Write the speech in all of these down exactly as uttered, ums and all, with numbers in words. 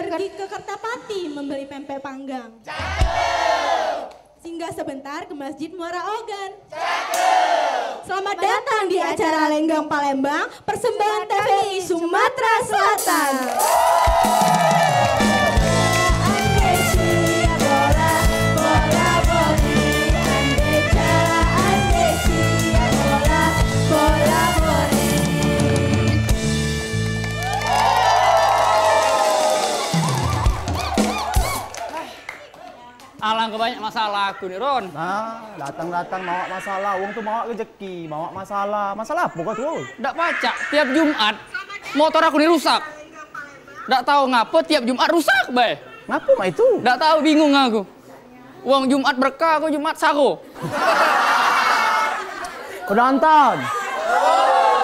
Pergi ke Kertapati membeli pempek panggang. Singgah sebentar ke Masjid Muara Ogan. Selamat datang di acara Lenggang Palembang, persembahan T V R I Sumatera Selatan. Alangkah banyak masalah aku ni, Ron. Nah, datang-datang mawa masalah. Wong tu mawa rezeki, mawa masalah. Masalah apo kau tu? Dak pacak, tiap Jumat motor aku ni rusak. Dak tahu ngapo tiap Jumat rusak bae. Ngapo mak itu? Dak tahu, bingung aku. Wong Jumat berkah, aku Jumat saro. Penonton.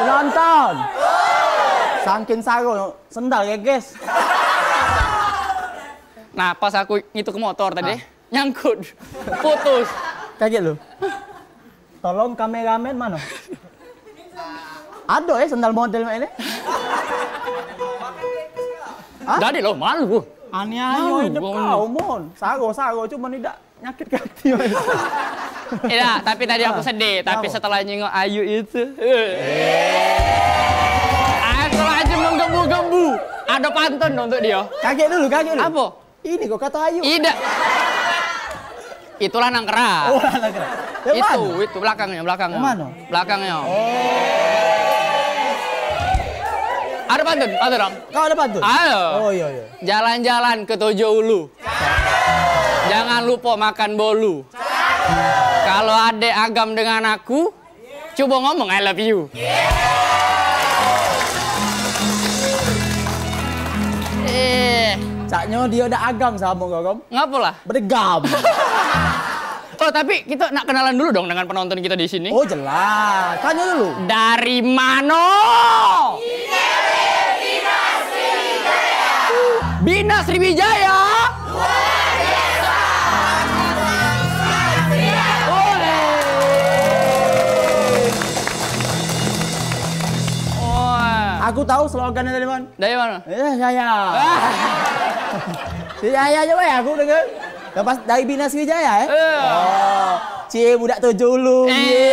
Penonton. Sangkin saro, sendal geges. Nah, pas aku ngitu ke motor tadi, ah, nyangkut. Putus. Kaget lu. Tolong kameramen mano? Ado eh sendal model mak ini? Hah? Jadi lo malu. Aniayo hidup kau, Mon. Saro, saro, cuman idak nyakit ke hati. Idak, tapi tadi aku sedih, tapi setelah nyingok Ayu itu, aku langsung menggebu-gebu. Ada pantun untuk dia. Kaget dulu, kaget dulu. Apa? Ini kok kata Ayu. Idak. Itulah nang kerak. Oh, nang kerak. Yang itu, mana? Itu belakangnya, belakangnya. Yang mana? Belakangnya. Oh. Ada pantun, pantun dong. Kau ada pantun? Ayo. Oh, iya, iya. Jalan-jalan ke Tojo Ulu. Jangan lupa makan bolu. Kalau adek agam dengan aku, coba ngomong I love you. Eh. Caknyo dio dak agam samo kau, Kom. Ngapo lah? Bedegam. Oh, tapi kita nak kenalan dulu dong dengan penonton kita di sini. Oh, jelas. Tanya dulu. Dari mano? Bina Sriwijaya. Woi. Aku tahu slogannya dari mana. Dari mana? Eh, saya. Si saya aja bae aku dengar. Lepas dari Bina Sriwijaya, eh? Iya. Oh. Cie budak Tojo Ulu. Eh. Ye.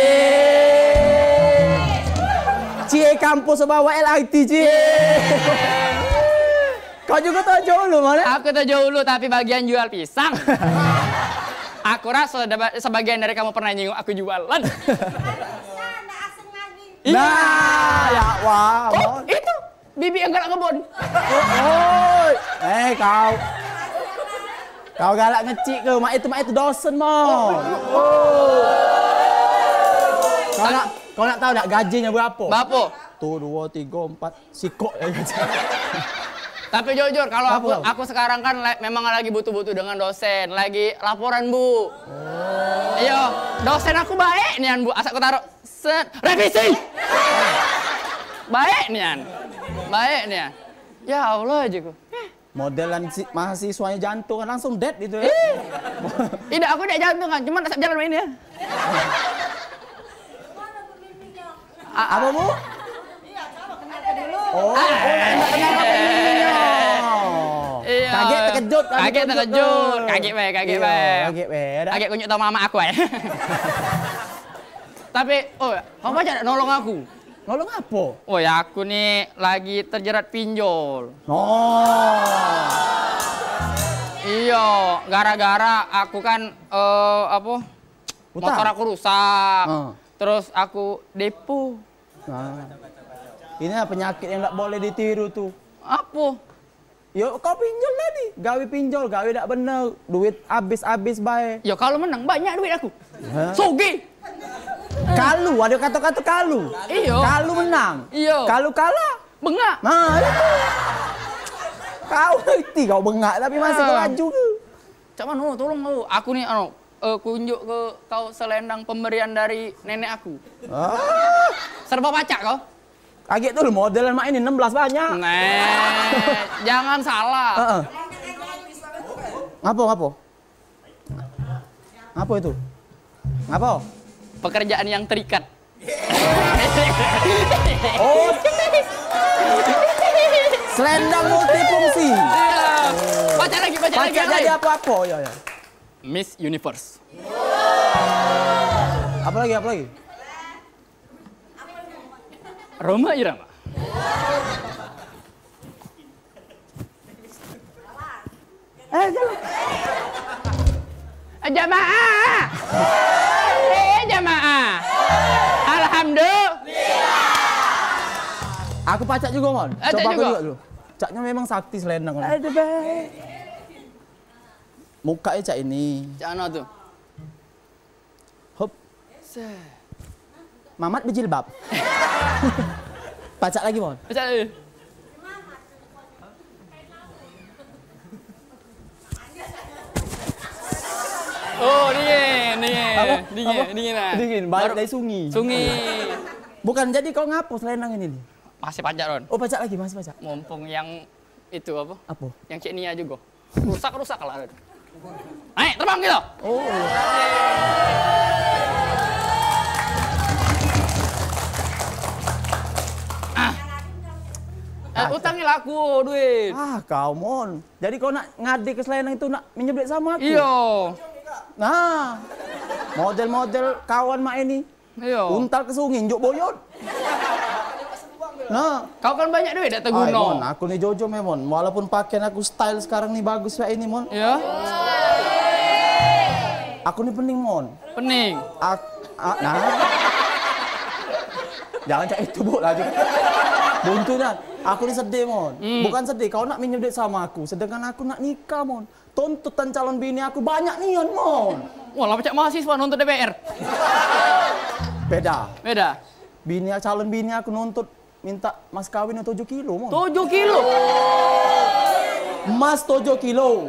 Cie kampus bawa L R T, cie. Kau juga Tojo Ulu, mana? Aku Tojo Ulu, tapi bagian jual pisang. Aku rasa deba-, sebagian dari kamu pernah nyingok aku jualan. Iya. Nah, ya, wah, oh, Mon. Itu. Bibik yang galak ngebon. Oi, eh kau. Kau galak ngecik ke? Mak itu, mak itu dosen, Mon. Oh. Kau nak, kau nak tahu nak gajinya berapa? Berapa? Tuh, dua, tiga, empat, sikok ya gaji. Tapi jujur, kalau aku, aku sekarang kan la-, memang lagi butuh-butuh dengan dosen, lagi laporan, Bu. Oh. Iya, dosen aku baik nian, Bu. Asal aku taruh Set, revisi. Baik nian. Baik nian. Ya Allah aja ku. Modelan si mahasiswanya jantung kan langsung dead gitu ya. Ih. Idak, aku dak jantung kan, cuma tak jalan main ya. A-, apa, Bu? Oh, oh, nak kenal apa dulunya? Iya. Kaget, terkejut, kaget, terkejut. Kaget bae, kaget bae. Iya, kaget bae. Kaget kunjuk tau mama aku ae. Tapi, oh, kamu aja nolong aku. Nolong apa? Oh ya, aku nih lagi terjerat pinjol. Oh. Iya, gara-gara aku kan, eh, apa? Utang? Motor aku rusak. Heeh. Terus aku depo. Nah. Ini penyakit yang ndak boleh ditiru tuh. Apa? Yo, kau pinjol tadi, gawe pinjol, gawe dak bener, duit abis-abis bae. Yo, kalu menang banyak duit aku. Hah? Soge. Kalu, ada kata-kata kalu. Iyo. Kalu menang. Iyo. Kalu kalah. Bengak. Nah, itu. Kau ngerti kau bengak, tapi masih kau laju ke? Cak mano? Tolong kau. Aku ni, anu, eh, kunjuk ke kau selendang pemberian dari nenek aku. Ah. Serba pacak kau. Kaget tu modelan mak ini enam belas banyak. Nah, jangan salah. Heeh. Ngapo, ngapo? Ngapo itu? Ngapo? Pekerjaan yang terikat. Oh. Selendang multifungsi. Iya. Pacak jadi apo-apo, yo, yo. Miss Universe. Apa lagi, apa lagi? Rhoma Irama. Eh, jangan. Eh, jamaah. Eh, jamaah. Alhamdulillah. Aku pacak juga, Mon. Pacak juga. Coba aku juga dulu. Caknya memang sakti selendang, Mon. Aduh, Bang. Mukanya cak ini. Cak mana tuh? Hop. Set. Mamat bejilbab. Pacak lagi, Mon. Pacak lagi. Oh, dingin, dingin. Apa? Dingin, apa? Dingin, nah. Dingin, balik dari sungi. Sungi. Bukan, jadi kau ngapo selendang ini, nih? Masih pacak, Ron. Oh, pacak lagi, masih pacak. Mumpung yang itu apa? Apa? Yang cek Nia juga. Rusak-rusak lah. Naik, terbang gitu. Oh. Ah. Eh, utangi lah aku duit. Ah, kau, Mon. Jadi kau nak ngade ke selendang itu nak minjem duit sama aku? Iyo. Nah, model-model kawan mak ini. Iyo. Untal ke sungi, njuk boyot. Nah. Kau kan banyak duit, dak teguno. Ai, Mon, aku ni jujur, Mon. Walaupun pakaian aku style sekarang ni bagus kayak ini, Mon. Iyo. Aku ni pening, Mon. Pening. Ak-, a-, nah. Jangan cak itu, Bu, laju. Buntunya. Aku ni sedih, Mon. Hmm. Bukan sedih, kau nak minjem duit sama aku, sedangkan aku nak nikah, Mon. Tuntutan calon bini aku banyak nian, Mon. Wah, lah pacak mahasiswa nuntut D P R. Beda. Beda. Bini, calon bini aku nuntut minta mas kawin yang tujuh kilo, Mon. Tujuh kilo? Emas tujuh kilo.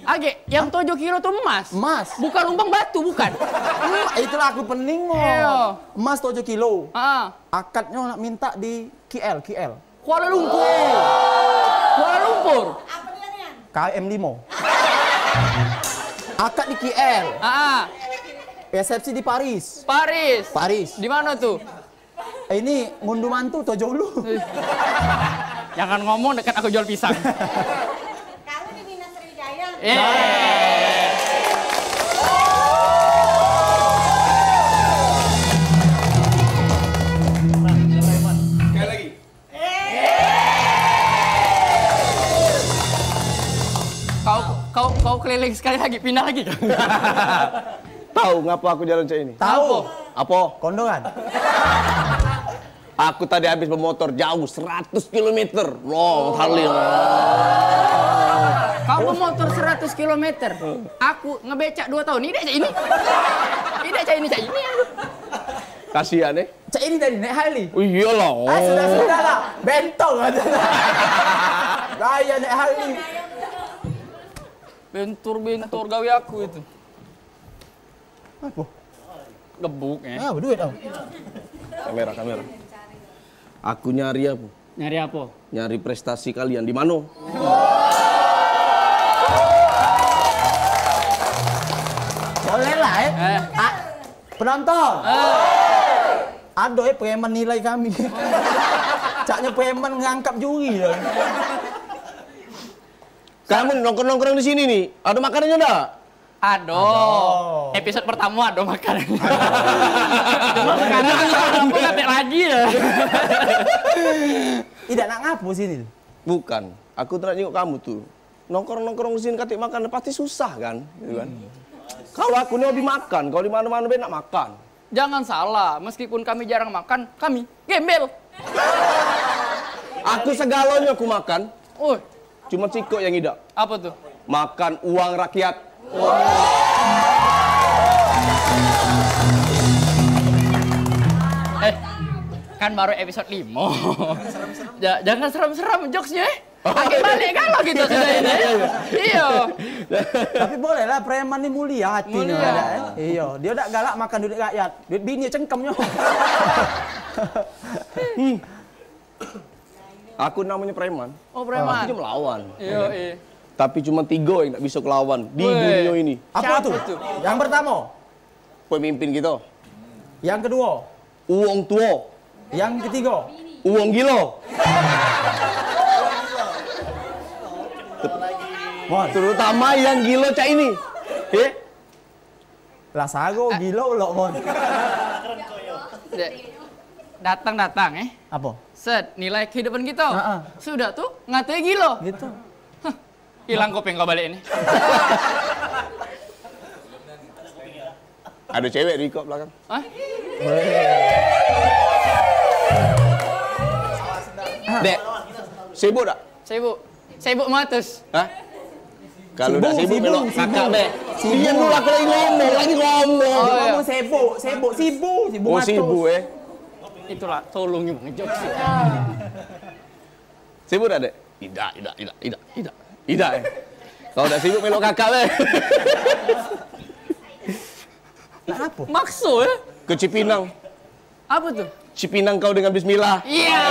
Age, yang tujuh kilo tuh emas? Emas. Bukan lumbang batu, bukan? Em, itulah aku pening, Mon. Iyo. Emas tujuh kilo. Ah. Akadnya nak minta di K L, K L. Kuala Lumpur. Kuala Lumpur. K M limo. Akad di K L. Ah, ah. Resepsi di Paris. Paris. Paris. Di mana tuh? Ini ngundu mantu tujuh puluh. Jangan ngomong dekat aku jual pisang. Kamu di Mina Sriwijaya. Eh. Sekali lagi. Kau, kau, kau keliling sekali lagi, pindah lagi. Tahu ngapa aku jalan cak ini? Tahu. Apa? Kondoran. Aku tadi habis bermotor jauh seratus kilometer. Long kali. Kau bermotor seratus kilometer. Aku ngebecak dua tahun. Ini cak ini. Ini cak ini, cak ini aku. Kasihan, eh. Cak ini tadi naik Harley. Oh, iyalah. Ah, sudah, sudah lah. Bentong aja. Gaya naik Harley. Bentur-bentur gawe aku itu. Apa? Gebuk, eh. Ah, berduit tau. Kamera, kamera. Aku nyari apa? Nyari apa? Nyari prestasi kalian di mano? Boleh lah, eh. Eh. Ah, penonton. Eh. Ado, eh, preman nilai kami. Caknya preman ngangkap juri ya. Kamu nongkrong-nongkrong di sini nih, ada makanannya ndak? Ado. Ado. Episode pertama ado makan. Sekarang aku katek lagi ya. Idak nak ngapo sini? Bukan, aku tu nak jenguk kamu tu. Nongkrong-nongkrong di sini katik makan pasti susah kan, gitu kan? Kalau aku ni hobi makan, kalau di mano-mano be nak makan. Jangan salah, meskipun kami jarang makan, kami gembel. Aku segalonyo aku makan. Oh. Cuma sikok yang idak. Apa tuh? Makan uang rakyat. Eh, kan baru episode lima. Ja-, jangan serem-serem jokesnya, eh. Oke, balik galo kita sudah ini. Iyo. Tapi boleh lah, preman ni mulia hatinyo. Mulia. Iyo, dio dak galak makan duit rakyat. Duit bini cengkemnyo. Hmm. Aku namonyo preman. Oh, preman. Aku cuma lawan. Iyo, iyo. Tapi cuma tigo yang tak bisa kelawan di dunia ini. Apa tuh? Yang pertamo? Pemimpin kita. Yang keduo? Uwong tuo. Yang ketigo? Uwong gilo. Terutama yang gilo cak ini. Eh? Lah sago gilo pulok, Mon. Dek. Datang-datang, eh. Apo? Set, nilai kehidupan kita. Heeh. Sudah tu, ngatoi gilo. Gitu. Hah, hilang kuping kau balik ini. Ada cewek di kok belakang. Hah? Dek, sibuk tak? Sibuk. Sibuk matus. Hah? Kalau dah sibuk, melok kakak be. Sibuk. Diam dulu, aku lagi ngomong, lagi ngomong. Oh, iya. Ngomong sibuk, sibuk, sibuk, sibuk. Oh, matus. Sibuk, eh. Itulah, tolong ni, Bang. Jok sih. Sibuk tak, Dek? Idak, idak, idak, idak, idak. Idak, eh. Kalau dah sibuk, melok kakak be. Nak apa? Makso, eh? Ke Cipinang. Apa tu? Cipinang kau dengan bismillah. Iya.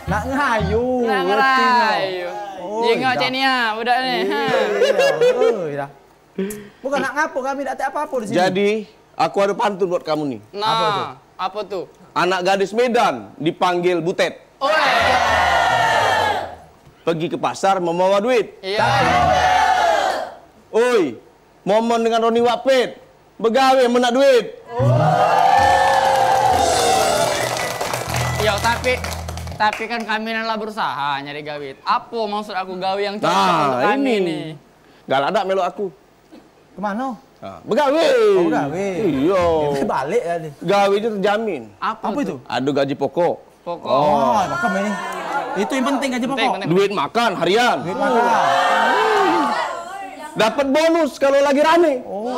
Nak ngayu. Nak ngerayu. Oh, jengok cak ni ah, budak ni. Iya, oh, iya. Bukan nak ngapo, kami dak tek apo-apo di sini. Jadi, aku ada pantun buat kamu ni. Nah, apa tu? Apa tu? Anak gadis Medan dipanggil Butet. Oi. Pergi ke pasar membawa duit. Iya. Oi, Momon dengan Roni Wapit begawe men nak duit. Yo, tapi, tapi kan kami ni lah berusaha nyari gawe. Apo maksud aku gawe yang cocok untuk kami ni? Galak dak melok aku? Kemano? Ha, begawe. Oh, begawe. Iyo. Balik lah ni. Gawe tu terjamin. Apa tu? Ada gaji pokok. Pokok. Oh, cakep ini. Itu yang penting gaji pokok. Penting, penting. Duit makan harian. Duit makan. Dapat bonus kalau lagi rame. Oh.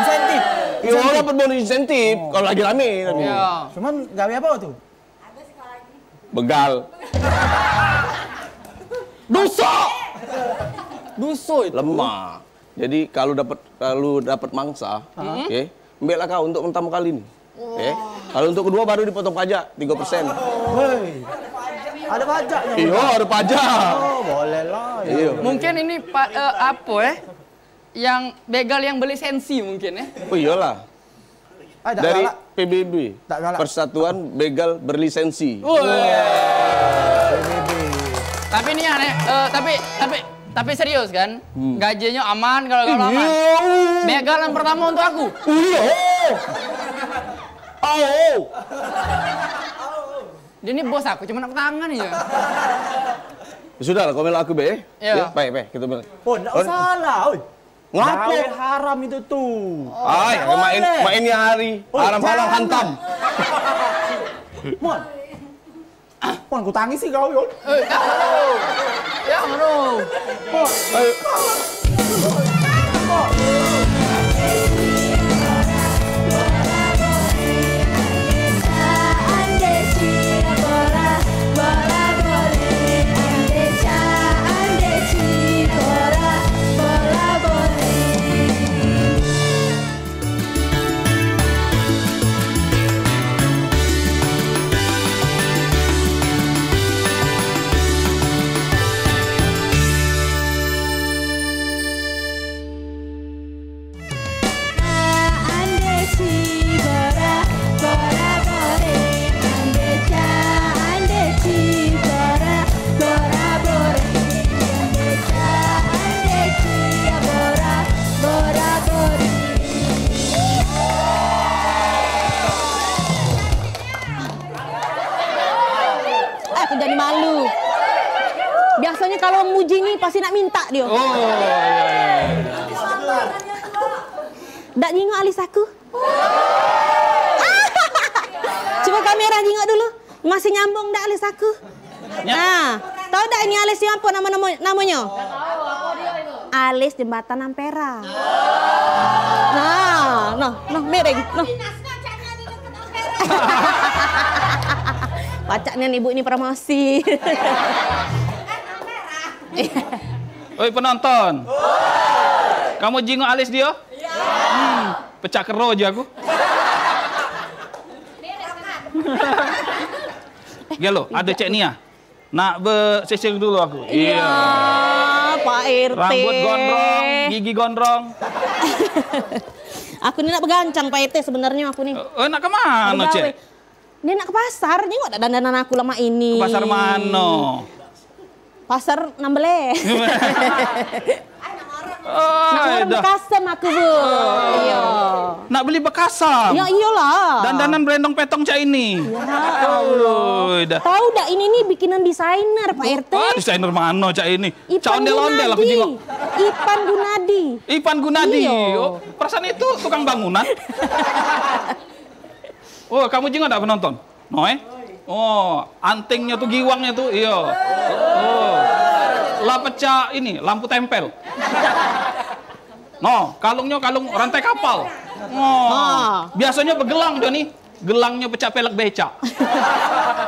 Insentif. Iyo, dapat bonus insentif kalau lagi rame tapi. Iyo. Cuman gawe apa tu? Begal. Dosa. Dosa itu. Lemah. Jadi kalau dapat, kalau dapat mangsa, oke, ambeklah kau untuk pertama kali ni. Eh, kalau untuk kedua baru dipotong pajak tiga persen. Woi. Ada pajaknya. Iyo, ada pajak. Oh, boleh lah. Iyo. Mungkin ini pa-, eh, apa, eh? Yang begal yang belisensi mungkin, eh? Oh, iyolah. Ah, dak galak. Dari P B B, Persatuan Begal Berlisensi. Woi. P B B. Tapi ni aneh, eh, tapi, tapi, tapi serius kan? Hmm. Gajinyo aman kalau, kalau aman. Iyo. Begal yang pertama untuk aku. Iyo. Au. Dia ni bos aku, cuma nak tangan aja. Sudahlah, kau melok aku be. Iyo. Ya, baik, baik, kita melok. Oh, ndak usah lah, oi. Ngapo? Gawe haram itu tu. Ai, main, main ni hari. Haram halal hantam. Mon. Mon, ku tangis sih kau, Yon. Eh, ya, mano? Mon. Ayo. Eh, aku jadi malu. Biasonyo kalau muji ni pasti nak minta dio. Oh, iya, iya. Dak nyingok alis aku. Coba kamera nyingok dulu. Masih nyambung dak alis aku? Nah, tahu dak ini alis yang apa nama, nama namonyo? Alis jembatan Ampera. Nah, nah, nah, miring, nah. Pacak nian ibu ini promosi. Oi penonton, kamu jingok alis dio? Hmm, pecah kero aja aku. Gelo, ada cek Nia. Nak besisir dulu aku. Iya, Pak R T. Rambut gondrong, gigi gondrong. Aku ni nak begancang, Pak R T, sebenarnya aku ni. Eh, nak ke mano, Cek? Ni nak ke pasar, nyingok dak dandanan aku lemak ini. Ke pasar mano? Pasar Nambele. Oh, nak warung dah. Bekasem aku, Bu. Iyo. Nak beli bekasem? Ya iyolah. Dandanan berendong petong cak ini. Ya Allah. Oi, dah. Tahu dak ini nih bikinan desainer, Pak R T? Ah, desainer mano cak ini? Cak ondel-ondel aku jingok. Ipan Gunadi. Ipan Gunadi. Iyo. Oh, perasaan itu tukang bangunan. Oh, kamu jingok dak penonton? No, eh? Oh, antingnyo tu, giwangnyo tu, iyo. Oh. Lah pecah ini, lampu tempel. No, kalungnyo kalung rantai kapal. Oh. Ah. Biasonyo begelang dio ni. Gelangnyo pecak pelek becak.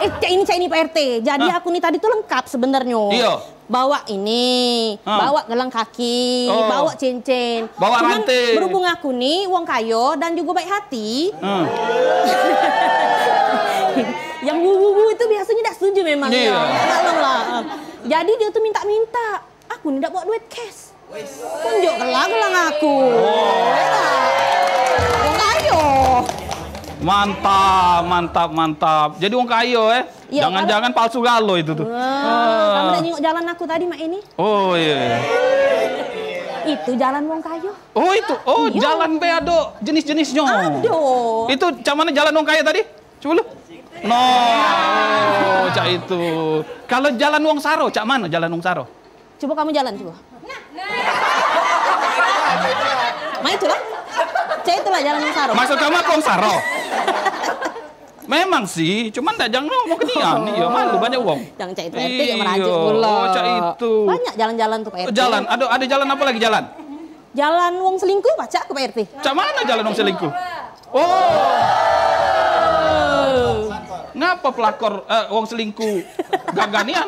Eh, cak ini, cak ini, Pak R T. Jadi aku ni tadi tu lengkap sebenernyo. Iyo. Bawa ini, bawa gelang kaki, bawa cincin. Bawa rante. Cuman berhubung aku ni wong kayo dan jugo baik hati. Yang wu-wu-wu itu biasonyo dak setuju memang. Iyo. Ya, maklum lah. Jadi dio tu minta-minta. Aku ni dak bawa duit cash. Tunjuk gelang-gelang aku. Wong kayo. Mantap, mantap, mantap. Jadi wong kayo, eh? Iyo. Jangan-jangan palsu galo itu tu. Wah, kamu dak nyingok jalan aku tadi, Mak, ini? Oh, iyo, iyo. Itu jalan wong kayo. Oh, itu. Oh, iyo. Jalan be ado jenis-jenisnyo. Ado. Itu cak mano jalan wong kayo tadi? Coba lu. No, cak itu. Kalau jalan wong saro, cak mano jalan wong saro? Coba kamu jalan, coba. Nah, itulah. Cak itulah jalan wong saro. Maksud kamu apa wong saro? Memang sih, cuman dak jangan ngomong ke nian, iyo, malu banyak wong. Jangan cak itu, R T yang merajuk pula. Oh, cak itu. Banyak jalan-jalan tu, Pak R T. Jalan, ada, ada jalan apa lagi jalan? Jalan wong selingkuh, pacak aku, Pak R T. Cak mano jalan wong selingkuh? Oh. Ngapa pelakor, eh, wong selingkuh gagah nian?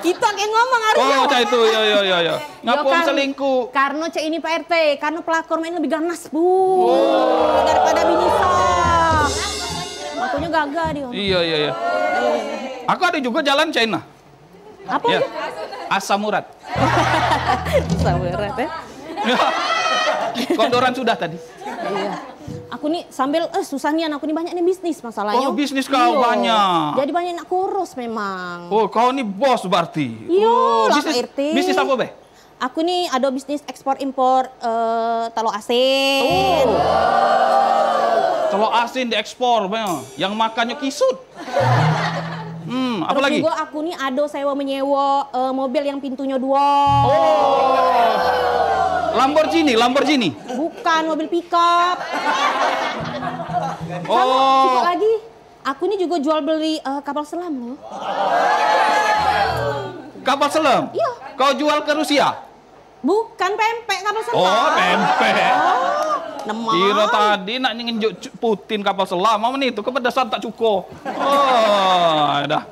Itu yang ngomong harusnya. Oh, cak itu, ya, ya, ya, ya. Ngapa wong selingkuh? Karno cak ini, Pak R T, karno pelakor main lebih ganas, Bu. Oh. Daripada bini sah. Makonyo gagah dio. Iya, iya, iya. Aku ada juga jalan China. Apa itu? Asam urat. Asam urat, ya. Kondoran sudah tadi. Iya. Aku ni sambil, eh, susah nian, aku ni banyak ni bisnis masalahnyo. Oh, bisnis kau banyak. Jadi banyak nak kurus memang. Oh, kau ni bos berarti. Iyo lah, Pak R T. Bisnis apa, Be? Aku ni ado bisnis ekspor impor, eh, telur asin. Oh. Telur asin diekspor, Be. Yang makannyo kisut. Hmm, apa lagi? Terus jugo aku ni ado sewa menyewa, eh, mobil yang pintunyo duo. Oh. Lamborghini, Lamborghini. Bukan, mobil pickup. Oh. Sama, jugo lagi. Aku ni jugo jual beli, eh, kapal selam loh. Kapal selam? Iyo. Kau jual ke Rusia? Bukan, pempek kapal selam. Oh, pempek. Oh, nemang. Kiro tadi nak ngenjuk cu-, Putin kapal selam, amen itu kepedesan tak cuko. Oh, dah.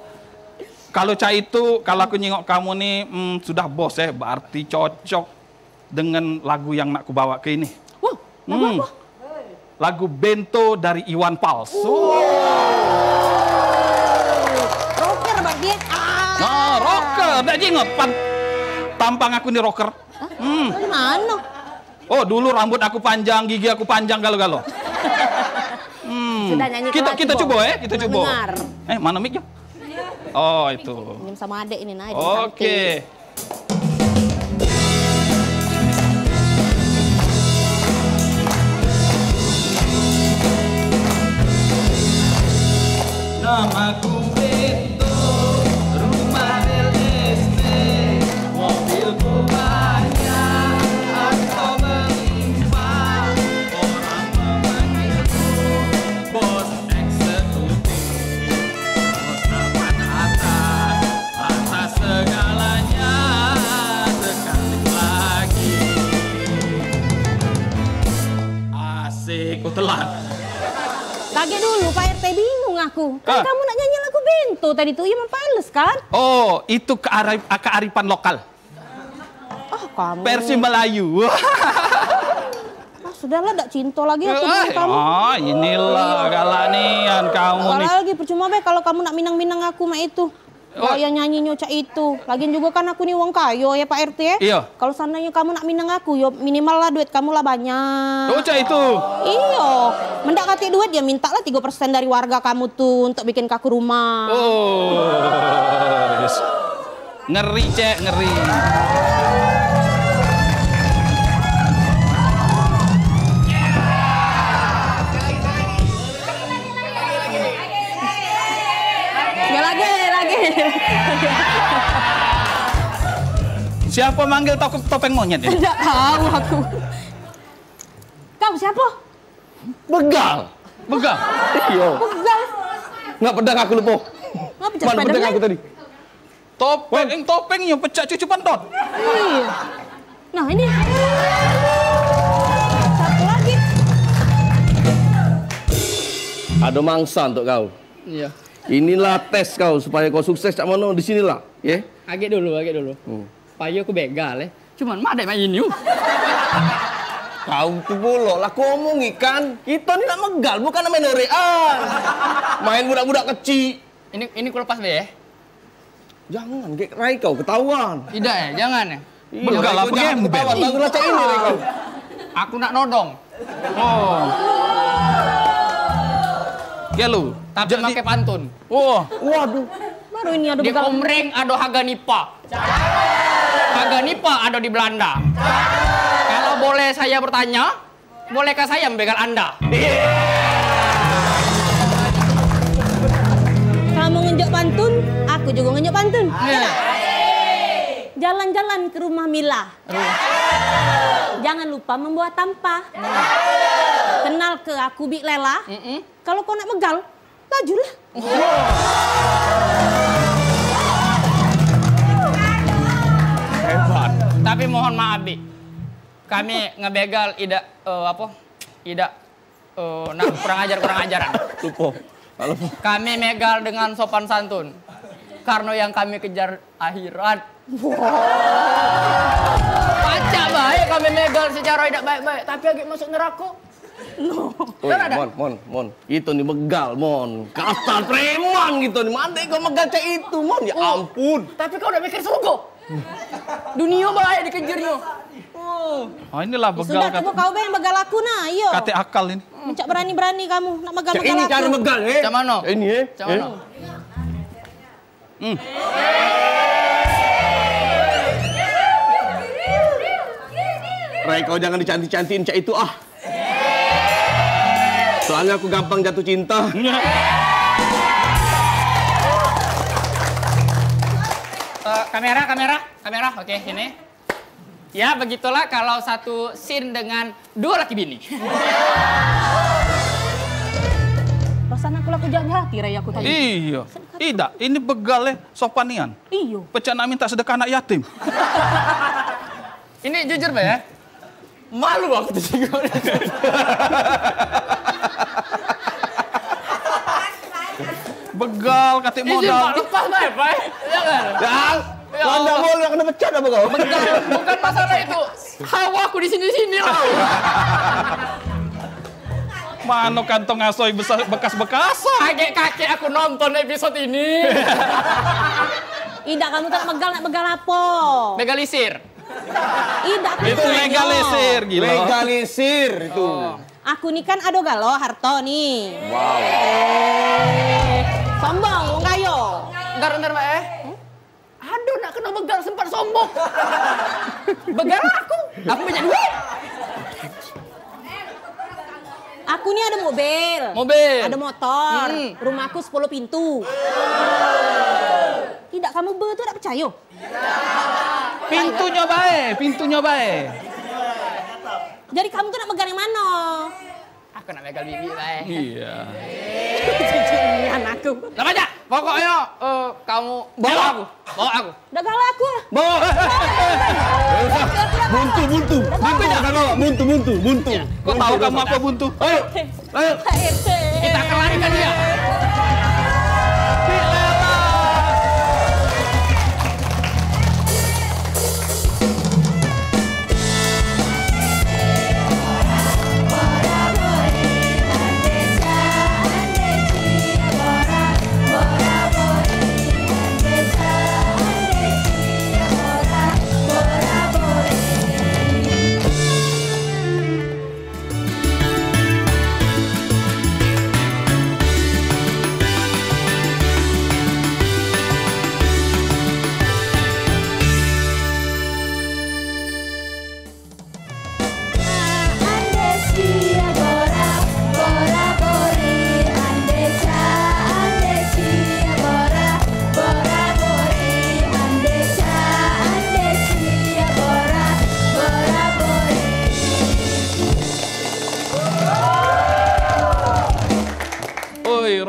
Kalau cak itu, kalau aku nyingok kamu ni, mm, sudah bos, eh, berarti cocok dengan lagu yang nak kubawa ke ini. Wah, lagu apa? Lagu Bento dari Iwan Fals. Rocker bagi. Ah. Nah, rocker. Dak jingot pan tampang aku ni rocker. Hah? Hmm. Dari mano? Oh, dulu rambut aku panjang, gigi aku panjang galo-galo. Hmm. Sudah nyanyi. Kita, kita cubo, eh, kita cubo. Dengar. Eh, mano mic-nyo? Oh, itu. Minjem sama adek ini, nah. Oke. Namaku Bento, rumah real estate, mobilku banyak, harta melimpah, orang memanggilku bos eksekutif. Papan atas, atas segalanya, sekali lagi. Asik, ku telat. Kagek dulu, Pak R T, bingung aku. Kan kamu nak nyanyi lagu Bento tadi tu, ya mempales kan? Oh, itu kearif-, kearifan lokal. Ah, kamu. Versi Melayu. Ah, sudahlah, dak cinta lagi aku dengan kamu. Ah, inilah galak nian kamu ni. Galak lagi, percuma be kalau kamu nak minang-minang aku mak itu. Oh. Gaya nyanyinya cak itu. Lagian juga kan aku ni wong kayo ya, Pak R T, ya. Iya. Kalau seandainya kamu nak minang aku, yo minimal lah duit kamu lah banyak. Oh, cak itu. Iyo. Mendak katik duit, ya mintalah tiga persen dari warga kamu tu untuk bikin kaku rumah. Oh. Yes. Ngeri, Cek, ngeri. Ya, lagi, lagi. Siapa manggil toko-, topeng monyet ini? Ndak tahu aku. Kau siapa? Begal. Begal. Iyo. Begal. Ngak pedang aku, Lupo. Ngapa pecah Mana pedang Spiderman? Aku tadi? Topeng, topeng yang pecah cucu pantot. Iya. Nah, ini. Satu lagi. Ada mangsa untuk kau. Iya. Inilah tes kau supaya kau sukses cak mano di sinilah, ya. Agak dulu, agak dulu. Hmm. Payo aku begal, eh. Cuman mak dek main you. Kau tu bolok lah, aku omong ikan. Kita ni nak megal, bukan nak main orean. Main budak-budak kecil. Ini, ini ku lepas be, eh. Jangan, gek rai kau ketahuan. Tidak, eh, jangan, eh. Iya, begal rai apa kau jangan gembel? Ketahuan, baru lah cak ini rai kau. Aku nak nodong. Oh. Gelo. Tapi jadi pakai pantun. Wah. Waduh. Baru ini ada di begal. Komreng ada Haga Nipa. Haga Nipa ada di Belanda. Kalau boleh saya bertanya, bolehkah saya membegal Anda? Kamu ngenjuk pantun, aku juga ngenjuk pantun. Iya. Jalan-jalan ke rumah Mila. Jangan lupa membawa tampah. Kenal ke aku Bik Lela. Mm-mm. Kalau kau nak megal, lajulah. Hebat. Tapi mohon maaf, Bik. Kami ngebegal idak, eh, apa? Idak, eh, nak kurang ajar, kurang ajaran. Lupo. Lupo. Kami megal dengan sopan santun. Karena yang kami kejar akhirat. Pacak baik kami megal secara idak baik-baik, tapi agak masuk neraka. Oi, Mon, Mon, Mon. Itu ni begal, Mon. Kasar preman gitu ni. Mande kau megal cak itu, Mon. Ya ampun. Tapi kau udah mikir surga. Dunia baik dikejarnya. Oh. Ah, inilah begal. Sudah, kat-, coba kau be yang begal aku nah, iyo. Katek akal ini. Mencak berani-berani kamu nak megal-megal aku. Cak ini cara megal, eh. Cak mano? Ini, eh. Cak mano? Hmm. Rai, kau jangan dicantik-cantikin cak itu, ah. Soalnya aku gampang jatuh cinta. Eh, kamera, kamera, kamera. Oke, sini. Ya, begitulah kalau satu scene dengan dua laki bini. Perasaan aku lah kejam hati, Rai, aku tadi. Iya. Idak, ini begal, eh, sopan nian. Iyo. Pecak nak minta sedekah anak yatim. Ini jujur, Pak, ya? Malu aku tersinggung. Begal, katik modal. Izin, Pak, lepas, Pak, Pak. Jangan. Jangan. Ya Allah. Kau ndak boleh kena pecat apa kau? Bukan, bukan masalah itu. Hawa aku di sini-sini lah. Mano kantong asoy besar, bekas-bekasan? Agek kakek aku nonton episode ini. Idak, kamu tu nak megal, nak megal apo? Megalisir. Idak, aku itu nanya. Legalisir, gila. Legalisir itu. Oh. Aku ni kan ado galo harto ni. Wow. Eh, sombong, wong kayo. Ntar, ntar, Mbak, eh. Aduh, nak kena begal sempat sombong. Begal aku, aku banyak duit. Aku ni ado mobil. Mobil. Ado motor. Hmm. Rumahku sepuluh pintu. Idak kamu be tu dak percayo? Pintunyo bae, pintunyo bae. Jadi kamu tu nak megal yang mano? Aku nak megal bibik bae. Iya. Cici nian aku. Nak pacak? Pokoknyo, eh, kamu bawa aku. Bawa aku. Dak galak aku. Bawa. Buntu, buntu. Buntu, buntu, buntu, buntu. Kau tahu kamu apa buntu? Ayo. Ayo. Pak R T. Kita akan larikan dia.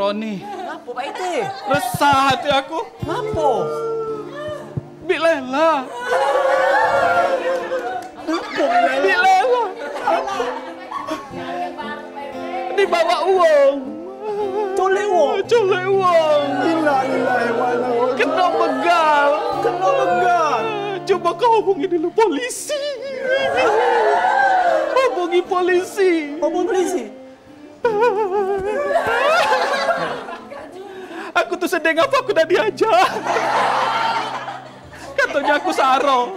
Oni. Ngapo, Pak R T? Resah hati aku. Ngapo? Bik Lela. Ngapo, Bik Lela? Bik Lela. Dibawa uang. Colek uang? Colek uang. Innalillahi wa inna ilaihi raji'un. Kena begal. Kena begal. Coba kau hubungi dulu polisi. Hubungi polisi. Hubungi polisi? Aku tu sedih, ngapo aku dak diajak? Katonyo aku saro.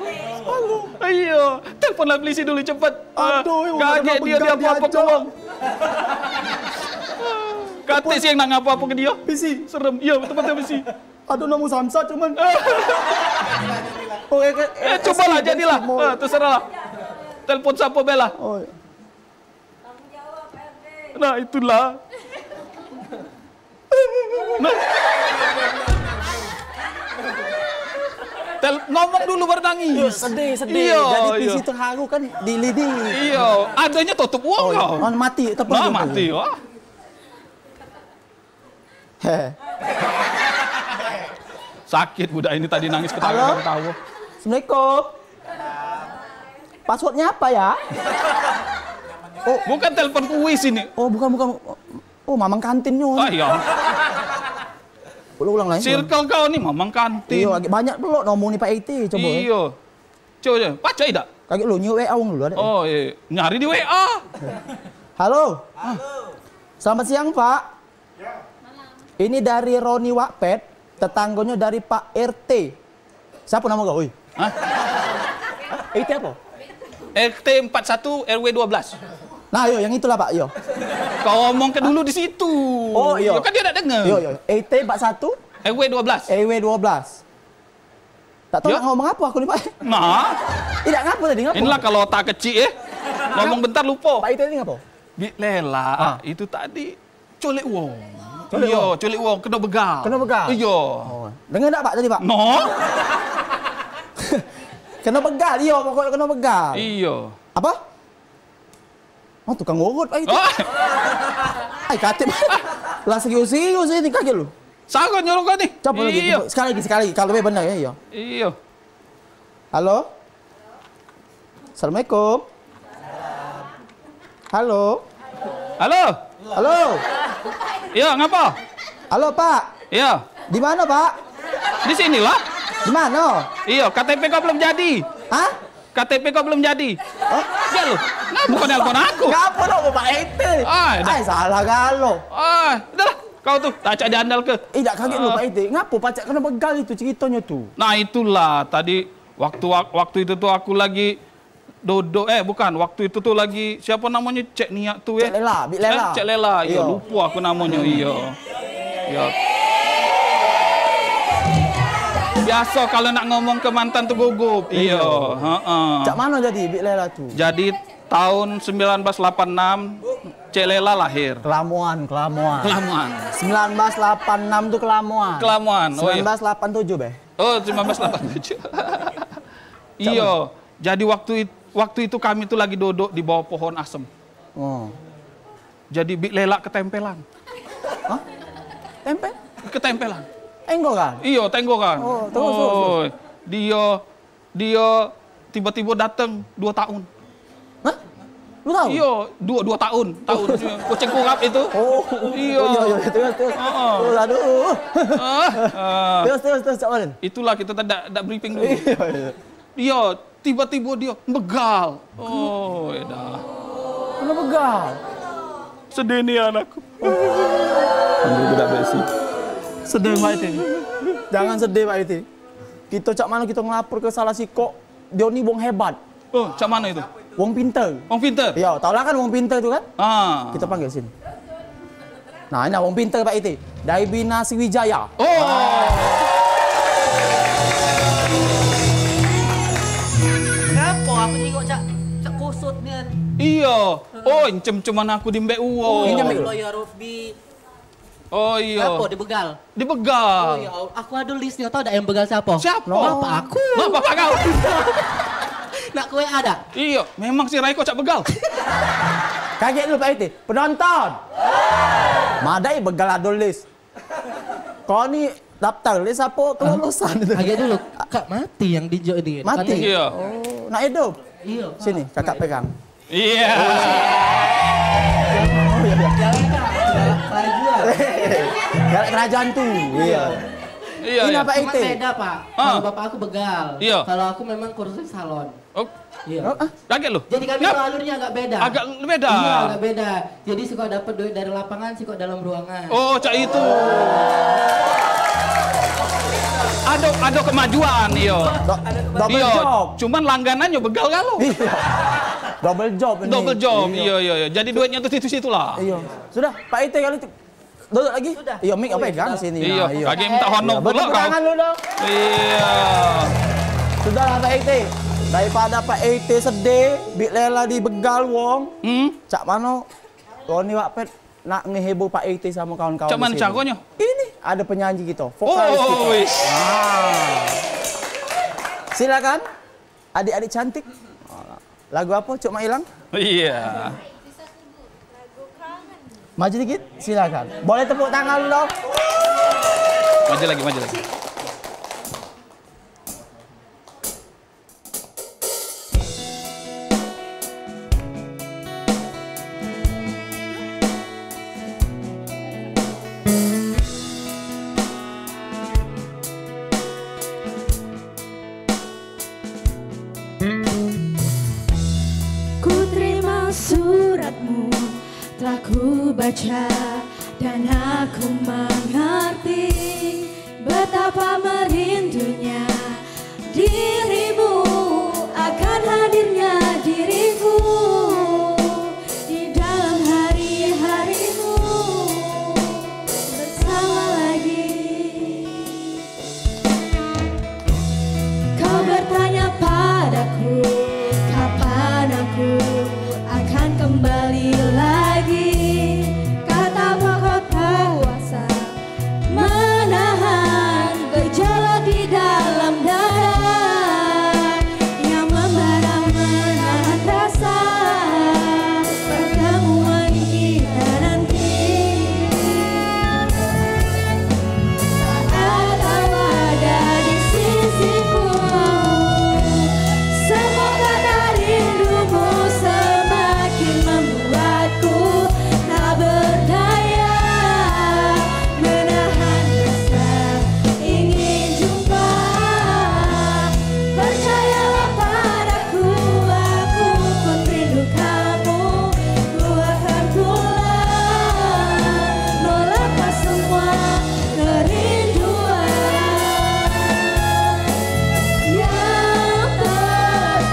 Iyo, teleponlah polisi dulu, cepet. Aduh, kaget dio, dio apo-apo ke wong. Katik sih yang nak ngapo-apo ke dio. Polisi. Serem. Iyo, tempat polisi. Aduh, nemu Samsat cuman. Oh, eh, eh, eh, cobalah, jadilah. Eh, terserahlah. Telepon siapo be lah. Oh, iyo. Nah, itulah. Nah. Tel-, ngomong dulu baru nangis. Iyo, sedih, sedih. Iyo, jadi iyo. Polisi terharu kan dilidi. Iyo, adonyo tutup uang. Oh, iyo. Kau. Oh, mati, telepon. Nah, dulu. Mati, wah. He. Sakit budak ini tadi nangis ketawa-ketawa. Halo? Assalamualaikum. Passwordnya apa ya? Oh. Bukan telepon kuis ini. Oh, bukan, bukan. Oh, mamang kantinnyo. Oh, iyo. Ulang, ulang lagi. Circle kau ni mamang kantin. Iyo, agak banyak pula nomor ni Pak R T, coba. Iyo. Coba je. Pacak idak? Kagek lu, nyuruh W A wong dulu, ado. Oh, iyo. Nyari di W A. Halo. Halo. Selamat siang, Pak. Ini dari Roni Wakpet, tetanggonyo dari Pak R T. Siapo namo kau, oi? Hah? R T apo? R T empat satu, R W dua belas. Nah, yo, yang itulah, Pak, yo. Kau omong ke dulu di situ. Oh, iyo. Yo, kan dio dak dengar. Yo, yo. R T empat satu? R W dua belas. R W dua belas. Tak tahu nak ngomong apo aku ni, Pak. Nah. Idak ngapo tadi, ngapo? Inilah kalau otak kecik, eh. Ngomong bentar lupo. Pak, itu tadi ngapo? Bik Lela, ah, itu tadi colek wong. Colek wong? Iyo, colek wong, keno begal. Keno begal? Iyo. Oh. Dengar dak, Pak, tadi, Pak? No. Keno begal, iyo, pokok keno begal. Iyo. Apo? Oh, tukang urut, Pak, itu. Oh. Ai, katik. Lah, serius-serius ini, kaget lu. Salah nyuruh kau ni. Coba lagi, iyo. Sekali lagi, sekali lagi. Kalau benar ya, iyo. Iyo. Halo? Assalamualaikum. Halo? Halo? Halo? Iyo, ngapo? Halo, Pak. Iyo. Di mano, Pak? Di sinilah. Di mano? Iyo, K T P kau belum jadi. Hah? K T P kau belum jadi. Hah? Ya lu, ngapo kau nelpon aku? Ngapo lo, Pak R T? Ah, dah. Ai, salah galo. Ah, udahlah, kau tu, tak cak diandalke. Eh, dak kaget lo, ah, Pak R T. Ngapo pacak keno begal itu ceritonyo tu? Nah, itulah tadi waktu, waktu itu tu aku lagi dodok, eh, bukan, waktu itu tu lagi siapo namonyo, Cek Niak tu, eh? Cek Lela, Bik Lela. Eh, Cek Lela, iyo, lupo aku namonyo, iyo. Iyo. Biaso kalau nak ngomong ke mantan tu gugup. Iyo, iyo, heeh. Cak mano jadi Bik Lela tu? Jadi tahun sembilan belas lapan enam, Cek Lela lahir. Kelamoan, kelamoan. Kelamoan. Sembilan belas lapan enam tu kelamoan. Kelamoan, oh iyo. Sembilan belas lapan tujuh, beh. Oh, sembilan belas lapan tujuh. Iyo. Jadi waktu it-, waktu itu kami tu lagi dodok di bawah pohon asem. Oh. Jadi Bik Lela ketempelan. Hah? Tempel? Ketempelan. Tenggokan? Iyo, tenggokan. Oh, terus, terus, terus. Oh, dio, dio tibo-tibo dateng duo tahun. Hah? Lu tahu? Iyo, duo, duo tahun. Tahun kucing kurap itu. Oh. Iyo. Oh, iyo, iyo. Terus, terus. Heeh. Oh, aduh. Ah, ah. Terus, terus, terus, cak mano? Itulah kito tadi dak, dak briefing dulu. Iyo, iyo. Iyo, tibo-tibo dio begal. Oh, ya dah. Keno begal. Sedih nian aku. Ambil budak besi. Sedih, Pak Iti. Jangan sedih, Pak Iti. Kito cak mano kito ngelapor ke salah sikok, dio ni wong hebat. Oh, cak mano itu? Wong pinter. Wong pinter? Iyo, tau lah kan wong pinter tu kan? Ah. Kito panggil sini. Nah, ini wong pinter, Pak Iti. Dari Bina Sriwijaya. Oh. Ngapo aku tengok cak, cak kusut nian? Iyo. Oh, encem-ceman aku di mbek uwo. Oh, ya Rabbi. Oh, iyo. Ngapo dibegal? Dibegal. Oh, ya Allah. Aku ado listnyo, tau dak yang begal siapo? Siapo? Bapak aku. Wah, bapak kau. Nak kue ado? Iyo, memang si Raiko cak begal. Kaget lu, Pak Iti. Penonton. Madai begal ado list. Kau ni daftar list apa kelulusan itu? Agak dulu, Kak mati yang dijok ini. Mati? Katanya Iya. Oh, nak hidup? Iya, Pak. Sini, kakak pegang. Iya. Oh, iya, iya. Galak kerajaan. Galak kerajaan tu. Iya. Iya, Ini iya. apa Cuma itu? beda, Pak. Ah. Kalau bapak aku begal. Iya. Kalau aku memang kursus salon. Oh. Iya. Oh, ah. Kaget lu. Jadi kami Ngap- tuh alurnya agak beda. Agak beda. Iya, agak beda. Jadi suka dapat duit dari lapangan, suka dalam ruangan. Oh, cak itu. Ada ada kemajuan, iyo. Do- double Iyo, job. Cuman langganannya begal kalau. Iya. Double job ini. Double job. Iya. Iyo, iyo, iyo. Jadi duitnya tuh situ-situ lah. Iya. Sudah, Pak Ite kalau itu duduk lagi. Sudah. Iya, mik apa Oh, iya, pegang sudah. sini. Iya, Nah, iya. kaki minta honor Iya, pula bertepuk kau. tangan dulu dong. Iya. Sudahlah Pak Ite. Daripada Pak Ite sedih, Bik Lela dibegal wong. Hmm. Cak mano Roni Wakpet nak ngehibur Pak Ite sama kawan-kawan Cak di mano sini. caronyo? Ini ada penyanyi kita, vokalis Oh, kita. wis. Ah. Silakan, adik-adik cantik. Lagu apa, Cuk Mak Ilang? Iya. Maju dikit, silakan. Boleh tepuk tangan dulu dong. Maju lagi, maju lagi. Ku terima suratmu, telah ku baca dan aku mengerti betapa merindunya dirimu akan hadirnya diriku di dalam hari-harimu bersama lagi. Kau bertanya padaku, kapan aku akan kembali lagi? Kata kau kuasa menahan gejolak di dalam dada yang membara menahan rasa pertemuan kita nanti. Saat kau ada di sisiku, semoga rindumu semakin membuatku tak berdaya menahan rasa ingin jumpa. Percayalah padaku, aku pun rindu kamu. Ku akan pulang, melepas semua kerinduan yang terpendam.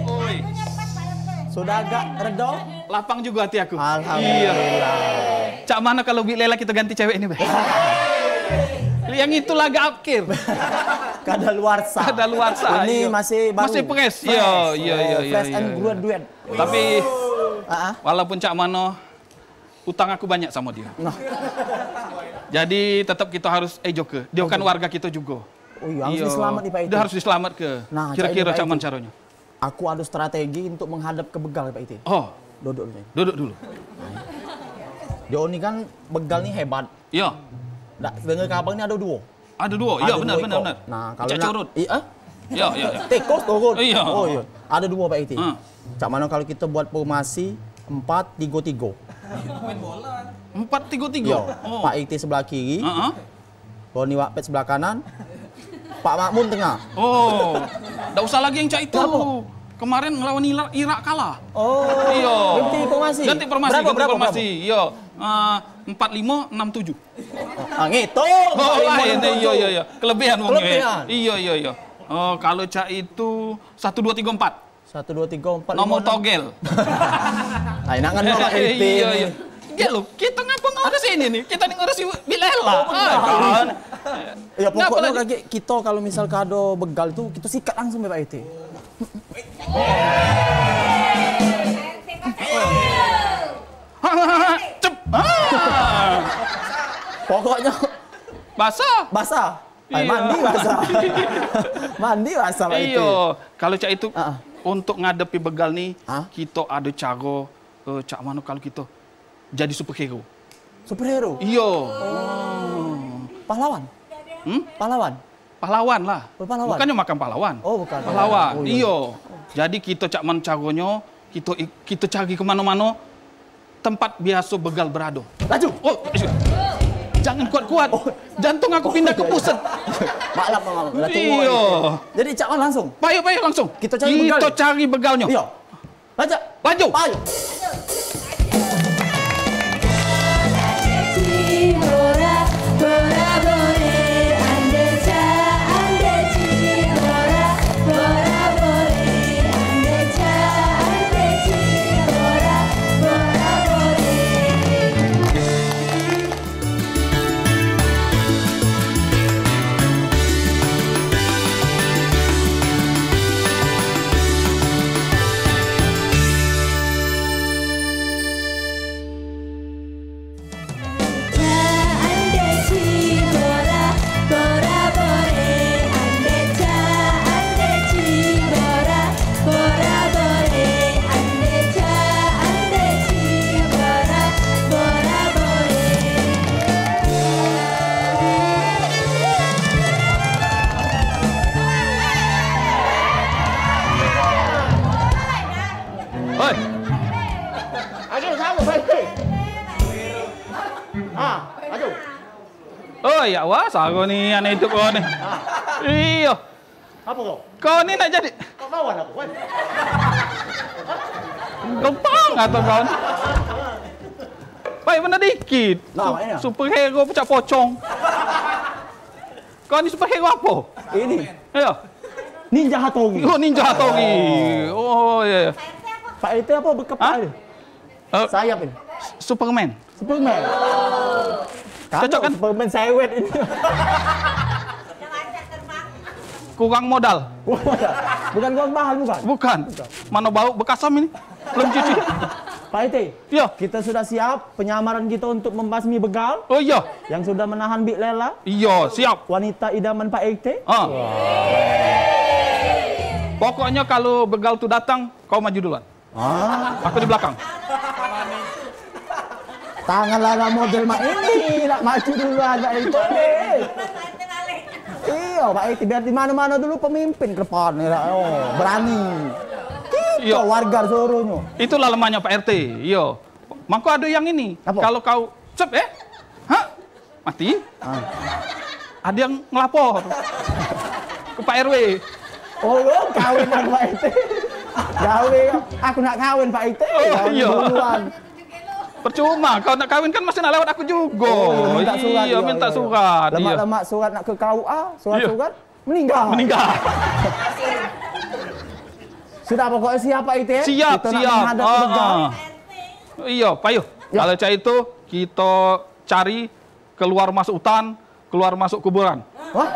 Oi. Sudah agak reda? Lapang juga hati aku. Alhamdulillah. Iya. Cak mana kalau Bik Lela kita ganti cewek ini, Beh? Yang itu laga apkir. Kadaluarsa. Kadaluarsa, Ini iya. masih baru. Masih fresh. Fresh. Iya, iya, iya, iya, Fresh and iya. graduate. Tapi, Ah, ah. walaupun cak mano, utang aku banyak sama dia. Nah. Jadi, tetap kita harus, eh, Joker. Dia kan Oke. warga kita juga. Oh iya, harus Iya. diselamat nih, Pak Iti. Dia harus diselamat ke. Nah, Kira-kira cak ini, Pak caman Iti. caranya. Aku ada strategi untuk menghadap ke begal, Pak Iti. Oh. Duduk dulu. Duduk dulu. Dia ni kan begal ni hebat. Iya. Dak dengar kabar ni ada dua. Ada dua. Iya, Ada benar, dua benar, ekor. benar. Nah, kalau Cak nak Curut. Iya. Iya, iya, iya. Tikus turun. Iya. Oh, iya. Ada dua, Pak Iti. Ha. Cak mana kalau kita buat formasi empat tiga tiga? Empat tiga tiga? Iya. Oh. Pak Iti sebelah kiri. Heeh. Roni Wakpet sebelah kanan. Pak Makmun tengah. Oh. Dak usah lagi yang cak itu. Kenapa? Kemarin ngelawan Ila-, Irak kalah. Oh. Iya. Ganti formasi. Ganti formasi, Berapa, ganti berapa, formasi. Iya. Ah, empat lima enam tujuh. Ah, ngitung. Oh, Empat lima lain. enam tujuh. Iya, iya, iya. Kelebihan wong Kelebihan. Iya, iya, iya. Oh, kalau cak itu satu dua tiga empat. Satu dua tiga empat Nomor lima enam. togel. Ai, nak ngenok Iya, Iti iya, ni. iya. Dia lo, kita ngapa ngurus ini nih? Kita nih ngurus Bilela. Oh, benar. Ah, kan? Ya, Ngapa pokoknya lagi? kaki kita kalau misal kado begal tu, kita sikat langsung, Pak Iti. Cep. Ah. Pokoknya Basah. basah. Ai, iyo. Mandi basah. Mandi basah, Pak Iti. Iyo, kalu cak itu, ah, ah, untuk ngadepi begal ni, ah, kito ado caro, eh, cak mano kalu kito jadi superhero? Superhero? Iyo. Oh. Pahlawan? Hmm? Pahlawan? Pahlawan lah. Oh, pahlawan. Bukannyo makan pahlawan. Oh, bukan. Pahlawan. Oh, iyo. Iyo. Jadi kito cak mano caronyo, kito i-, kito cari ke mano-mano tempat biaso begal berado. Laju. Oh, jangan kuat-kuat. Oh. Jantung aku pindah ke pusat. Maklum, maklum. Lah, tua. Iyo. Jadi cak mano langsung? Payo, payo langsung. Kito cari begal. Kito cari begalnyo. Iyo. Raja. Maju. Payo. Oi. Aduh, sama, baik. Ah, aduh. Oh, ya wah, sago ni ane itu kau ni. Ah. Iyo. Apa kau? Kau ni nak jadi. Kau lawan aku, kan? Gampang atau kau ni? Baik bener dikit. Nah, sup-, makanya. Superhero pecak pocong. Kau ni superhero apa? Ini. Iyo. Ninja Hattori. Oh, Ninja Hattori. Oh, iyo, iyo. Pak R T apa bekepala? Hah? Eh, sayap ini. Superman. Superman. Cocok kan? Superman sewet ini. Kurang modal. Bukan kurang bahan, bukan? Bukan. Bukan. Mano bau bekas am ini? Belum cuci. Pak R T. Iyo. Kita sudah siap penyamaran kita untuk membasmi begal. Oh, iyo. Yang sudah menahan Bik Lela. Iyo, siap. Wanita idaman Pak R T. Ah. Pokoknyo kalu begal tu datang, kau maju duluan. Ah. Aku di belakang. Tangan lara model mak ini, nak maju duluan, nak itu. Iyo, Pak R T, biar di mano-mano dulu pemimpin ke depan, ya, oh, berani. Kito warga suruhnyo. Itulah lemahnya Pak R T, iyo. Mangko ado yang ini. Apa? Kalu kau, cep, eh? Hah? Mati? Ah. Ado yang ngelapor ke Pak R W. Oh, lo kawin dengan Pak R T. Gawe, aku nak kawin Pak R T. Oh, iyo. Duluan. Percuma, kau nak kawin kan masih nak lewat aku jugo. Oh, iyo, minta surat. Iyo, iyo, minta surat. Lemak-lemak surat nak ke K U A, surat-surat. Iyo. Meninggal. Meninggal. Sudah, pokoknya siap, Pak R T, ya? Siap, siap. Kita nak menghadap ke begal. Ah, ah. Iyo, payo. Ya. Kalu cak itu, kito cari keluar masuk hutan, keluar masuk kuburan. Wah.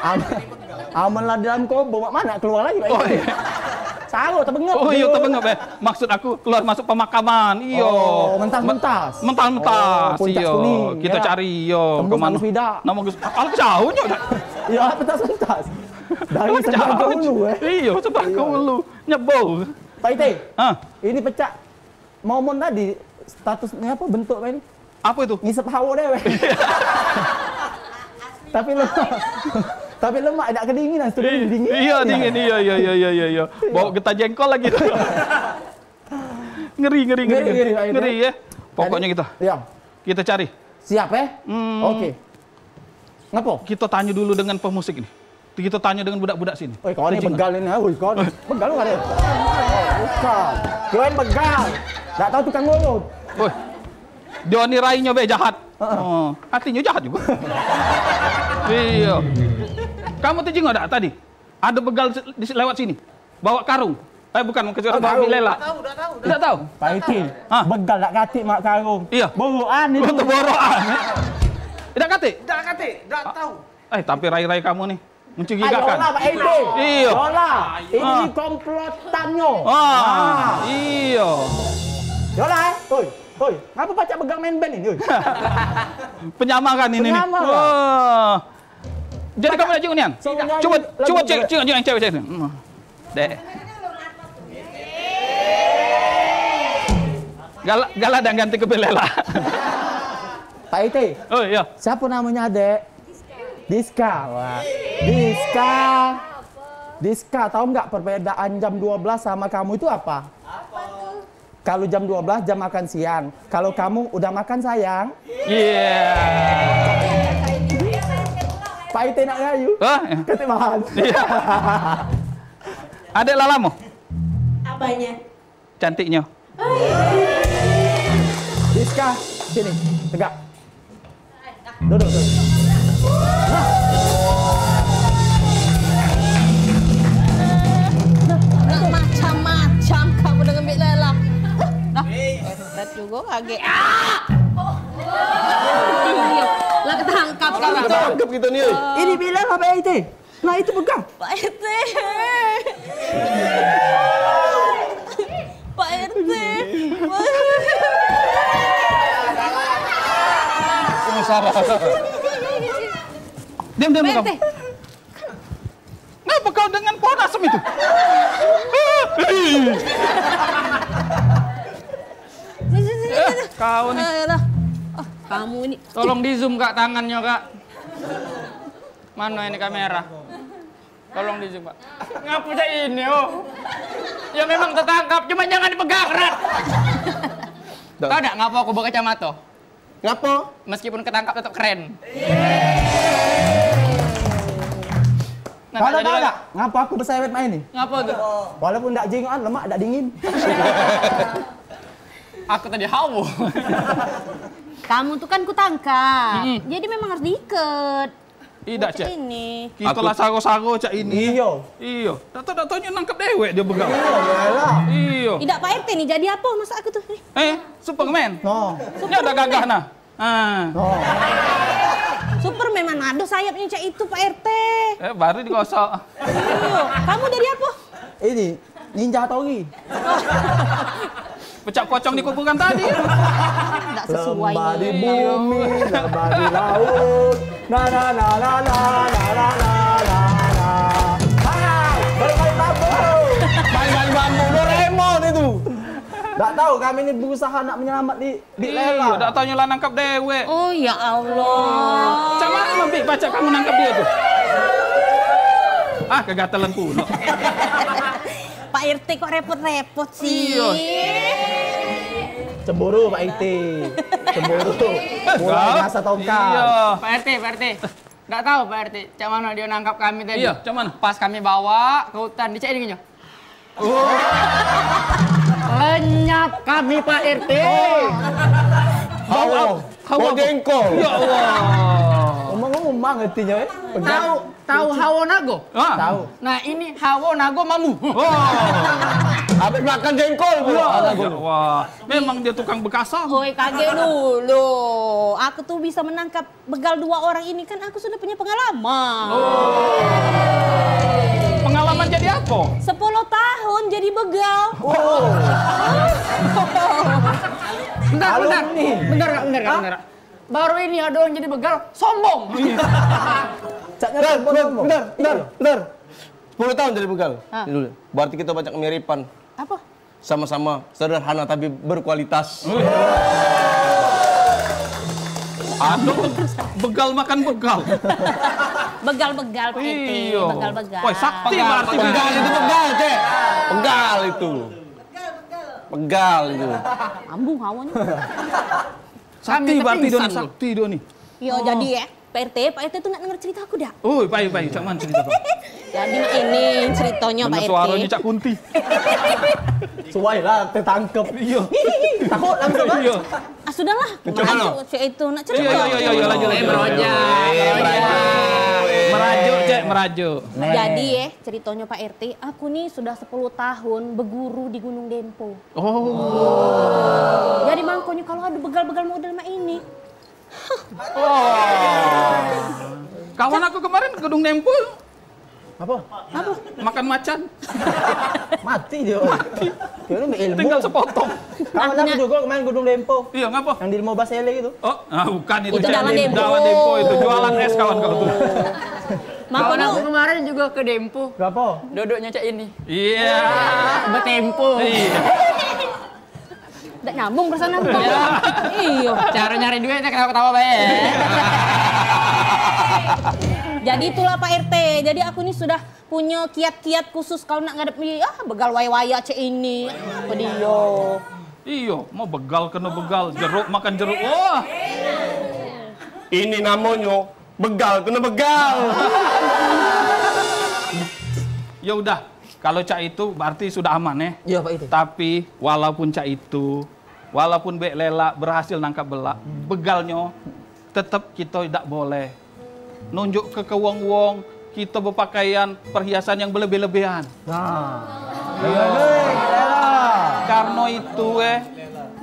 Am-, aman lah dalam kobo, mak mana keluar lagi, Pak R T? Oh, iyo. Salah, tebengep. Oh, iyo, tebengep, eh. Maksud aku keluar masuk pemakaman. Iyo. Oh, mentas-mentas. Me-, mentas-mentas. Oh, puncak iyo. Kuning, kito cari, iyo. Tembus kemano? Tangkus Wida. Nama Gus? Al jauh nyo dah. Iyo, pentas-pentas. Dari sebelah ke hulu, eh. Iyo, sebelah ke hulu. Nyebol. Pak R T. Hah? Ini pecak. Momon tadi statusnyo apa, bentuk apa ini? Apa itu? Ngisep hawo dewek. Tapi lemak. Tapi lemak, dak kedinginan, sudah dingin. Iyo, dingin. Iyo, iyo, iyo, iyo, iyo, iyo. Bawa getah jengkol lagi tu. Ngeri, ngeri, ngeri. Ngeri, ngeri, Pak R T. Ngeri, ya. Pokoknyo kito. Iyo. Kito cari. Siap, eh? Hmm. Oke. Ngapo? Kito tanyo dulu dengan pemusik ni. Kito tanyo dengan budak-budak sini. Oi, kawan ni begal ni. Oi, kawan. Begal bukan? Bukan. Kirain begal. Dak tahu tukang urut. Oi. Dio ni rainyo be jahat. Heeh. Oh, hatinyo jahat jugo. Iyo. Kamu tejingok dak tadi? Ado begal se-, di, lewat sini. Bawa karung. Eh, bukan, ke karung. Bawa bilela. Dak tahu, dak tahu. Dak tahu? Pak Iti, hah? Begal dak katik mak karung. Iyo. Borokan itu. Betul, borokan. Dak katik? Dak katik, dak tahu. Eh, tapi rai-rai kamu ni mencurigakan. Ayolah, Pak Iti. Iyo. Yolah, ini komplotannya. Ah, iyo. Yolah, eh. Oi. Oi, ngapa pacak begang main band ini, oi? Penyamaran ini nih. Penyamaran. Wah. Jadi kamu nak jenguk nian? Coba, coba cek, cek, cek, cek, cek. Hmm. Dek. Galak, galak dan ganti ke Belela. Pak Iti. Oh, iya. Siapa namanya, Dek? Diska. Wah. Diska. Diska, tahu nggak perbedaan jam dua belas sama kamu itu apa? Kalau jam dua belas jam makan siang. Kalau kamu udah makan, sayang. Iya. Pak Ite nak ngayu. Hah? Ketik bahan. Iya. Adek lalamu? Apanya? Cantiknya. Diska, sini, tegak. Duduk, duduk. Nah. Nak macam-macam kamu dengan Bik Lela. Nah, berat juga kaget. Ah! Lah ketangkap kamu tuh. Ketangkep kita ni, oi. Ini Bik Lela, Pak Ite. Nah, itu pegang. Pak R T. Pak R T. Oh, salah. Diam, diam, Pak R T. Ngapa kau dengan pohon asem itu? Sini, sini, sini. Kau ni. Ayolah. Oh, kamu ini. Tolong di-zoom, Kak, tangannya, Kak. Mana ini kamera? Tolong di-zoom, Pak. Ngapa cak ini, oh? Ya memang tertangkap, cuma jangan dipegang, Rat. Tahu tak ngapa aku berkacamata? Ngapa? Meskipun ketangkap tetap keren. Nah, kalau tak tahu tak, ngapa aku bersewet main ni? Ngapa tu? Walaupun tak jingokan, lemak tak dingin. Aku tadi hawa. Kamu tu kan kutangkap. Mm-mm. Jadi memang harus diikat. Idak, Cek. Ini. Kita lah saro-saro cak ini. Iyo. Iyo. Dak tau, dak tau nyo nangkep dewek dia begang. Iyo, iyalah. Iyo. Idak, Pak R T ni jadi apa maksud aku tu? Nih. Eh, Superman. No. Ini ada gagah nah. Ah. No. Superman mana ada sayapnya cak itu, Pak R T. Eh, baru digosok. Iyo. Kamu jadi apa? Ini Ninja Tori. Pecak pocong di kuburan tadi. Ndak sesuai. Lembah di bumi, lembah di laut. Na, na, na. Hai, balik-balik bambu. Balik-balik bambu, Doraemon itu. Ndak tahu kami ni berusaha nak menyelamat di Bik Lela. Iyo, dak taunyo lah nangkap dewek. Oh, ya Allah. Cak mano, Bik, pacak kamu nangkap dio tu? Ah, kegatelan pulo. Pak R T kok repot-repot sih? Iyo. Cemburu, Pak R T. Cemburu. Mulai rasa tongkat. Iyo. Pak R T, Pak R T. Ndak tahu, Pak R T, cak mano dio nangkap kami tadi. Iyo, cak mano? Pas kami bawa ke hutan, dicek ini nyo. Oh. Lenyap kami, Pak R T. Oh. Hawa, hawa jengkol. Ya Allah. Ngomong-ngomong artinya, eh. Tahu, tahu hawa nago? Ah. Tahu. Nah, ini hawa nago mamu. Oh. Habis makan jengkol pula. Ya Allah. Memang dia tukang bekasam. Oi, kagek dulu. Aku tu bisa menangkap begal dua orang ini kan aku sudah punya pengalaman. Oh. Pengalaman jadi apa? Sepuluh tahun jadi begal. Oh. Bentar, bentar. Alumni. Bentar, Kak, bentar, Kak, bentar, Kak. Baru ini ada orang jadi begal, sombong. Caknya sombong, sombong. Bentar, bentar, bentar. Sepuluh tahun jadi begal. Hah. Dulu. Berarti kita banyak kemiripan. Apa? Sama-sama sederhana tapi berkualitas. Aduh, begal makan begal. Begal-begal, Pak R T. Iyo. Begal-begal. Woi, sakti berarti. Begal itu begal, Cek. Begal itu. Begal itu. Ambung hawanya. Sakti berarti dia ni, sakti dia ni. Yo, jadi ya. Pak R T, Pak R T tu nak denger cerita aku dak? Oh, payu, payu, cak mana cerita tu? Jadi mak ini ceritonyo Pak R T. Suaronyo cak kunti. Suai lah, tertangkep. Iyo. Takut langsung. Iyo. Ah, sudahlah. Merajuk cak itu, nak cerita. Iyo, iyo, iyo, iyo, lanjut, lanjut. Merajuk. Merajuk, Cek, merajuk. Jadi, eh, ceritonyo Pak R T, aku ni sudah sepuluh tahun beguru di Gunung Dempo. Oh. Jadi mangkonyo kalau ada begal-begal model mak ini, Kawan aku kemarin ke Gunung Dempo. Apo? Apo? Makan macan. Mati dio. Mati. Dio ni ilmu. Tinggal sepotong. Kawan aku jugo main Gunung Dempo. Iyo, ngapo? Yang di limo belas ele itu. Oh, ah, bukan itu. Itu Cak Dawan Dem-, Dempo. Dawan Dempo itu. Jualan es kawan kau tu. Kawan aku kemarin jugo ke Dempo. Berapo? Dodoknyo cak ini. Iyo. Betempo. Iyo. Dak nyambung perasaan aku. Iyo. Caro nyari duit ketawa-ketawa bae. Jadi itulah Pak R T. Jadi aku ni sudah punyo kiat-kiat khusus kalu nak ngadepi, ah, begal waya-waya cak ini. Apo dio? Iyo, mau begal kena begal, jeruk makan jeruk. Wah. Ini namonyo begal kena begal. Ya udah, kalau cak itu berarti sudah aman, eh. Iyo, Pak R T. Tapi walaupun cak itu, walaupun bek lelak berhasil nangkap belak, begalnyo tetep kito dak boleh nunjuk ke, ke wong-wong kito bepakaian perhiasan yang belebih-lebihan. Nah. Iyo. Karno itu, eh,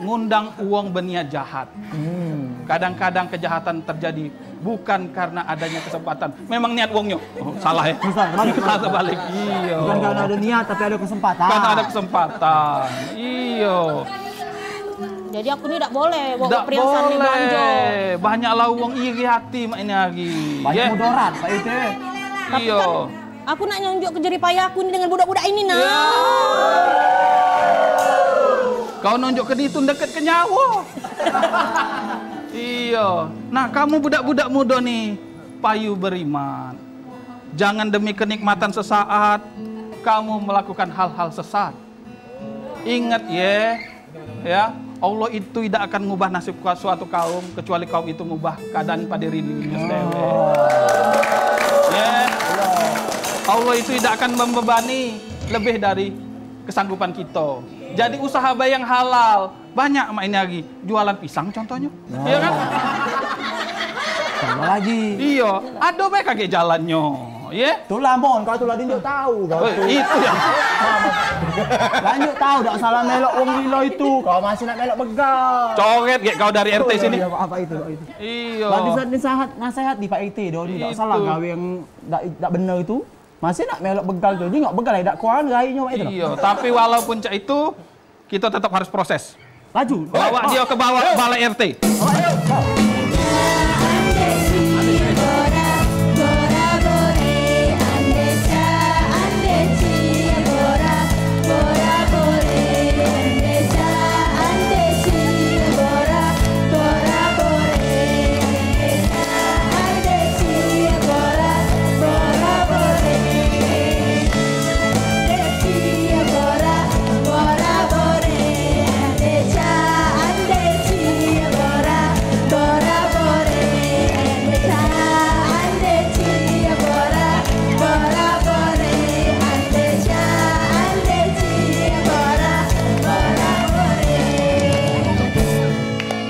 ngundang wong beniat jahat. Hmm. Kadang-kadang kejahatan terjadi bukan karena adanya kesempatan. Memang niat wongnyo. Oh, salah, eh. Salah, balik. Salah, balik. Iyo. Bukan karena ada niat, tapi ada kesempatan. Karena ada kesempatan. Iyo. Jadi aku ni dak boleh bawa perhiasan ni belanja. Dak boleh. Banyaklah wong iri hati mak ini hari. Banyak mudarat, Pak R T. Tapi iyo. Kan aku nak nunjuk ke jerih payah aku ni dengan budak-budak ini, nah. Ya. Kau nunjuk ke ditu deket ke nyawa. Iyo. Nah, kamu budak-budak mudo ni, payu beriman. Jangan demi kenikmatan sesaat kamu melakukan hal-hal sesat. Ingat ye, ya, Allah itu tidak akan ngubah nasib kua-, suatu kaum kecuali kaum itu ngubah keadaan pada diri dirinya sendiri. Ye. Allah itu tidak akan membebani lebih dari kesanggupan kita. Jadi usaha bae yang halal. Banyak mak ini hari jualan pisang contohnyo. Nah. Iyo kan? Tambah lagi. Iyo, ado bae kagek jalannyo, ye? Tulah mon, kau tulah dinjuk tahu kau. Oh, itu ya. Lanjut tahu dak salah melok wong gilo itu, kau masih nak melok begal. Coret gek kau dari R T sini. Iyo, apo itu, apo itu. Iyo. Lah, di saat nasehat, nasehat di Pak R T do, ni dak salah gawe yang dak, dak bener itu. Masih nak melok begal tu, jingok begal dak kuat gainyo mak itu. Iyo, tapi walaupun cak itu, kito tetap harus proses. Laju. Bawa dio ke bawah balai R T.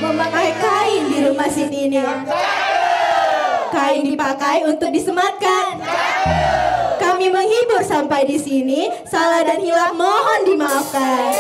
Memakai kain di rumah Siti ini. Kain dipakai untuk disematkan. Kami menghibur sampai di sini. Salah dan hilaf mohon dimaafkan.